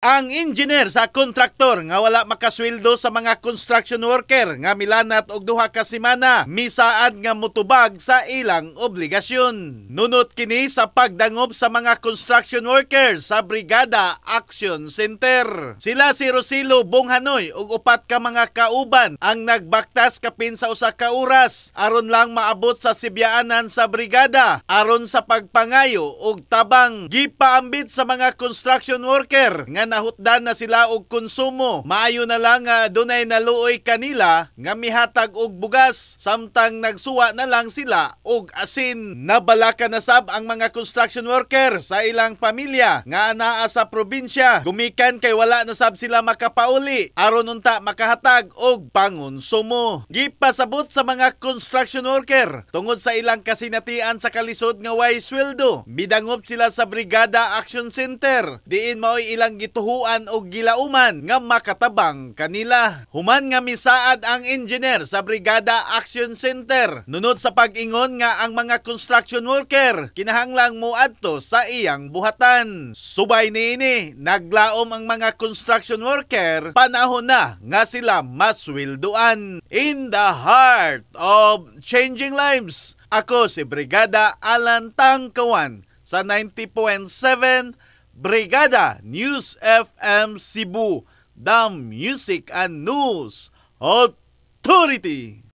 Ang engineer sa kontraktor nga wala makasweldo sa mga construction worker nga milanat og 2 ka semana, misaad nga mutubag sa ilang obligasyon. Nunot kini sa pagdangop sa mga construction workers sa Brigada Action Center. Sila si Rosilo Bonghanoy ug upat ka mga kauban ang nagbaktas kapin sa 1 ka oras aron lang maabot sa sibyaanan sa brigada aron sa pagpangayo og tabang. Gipaambit sa mga construction worker nga nahutdan na sila og konsumo. Maayo na lang nga dunay naluoy kanila nga mihatag og bugas samtang nagsuwa na lang sila og asin. Nabalaka na sab ang mga construction worker sa ilang pamilya nga anaa sa probinsya gumikan kay wala na sab sila makapauli aron unta makahatag og pangonsumo. Gipasabot sa mga construction worker, tungod sa ilang kasinatian sa kalisod nga way sweldo, midangop sila sa Brigada Action Center diin maoy ilang gituhuan og gilauman nga makatabang kanila. Human nga misaad ang engineer sa Brigada Action Center nunod sa pag-ingon nga ang mga construction worker kinahanglang moadto sa iyang buhatan. Subay niini, naglaom ang mga construction worker, panahon na nga sila masweldoan. In the heart of changing lives, ako si Brigada Alan Tangkawan sa 90.7 Brigada News FM Cebu, the Music and News Authority.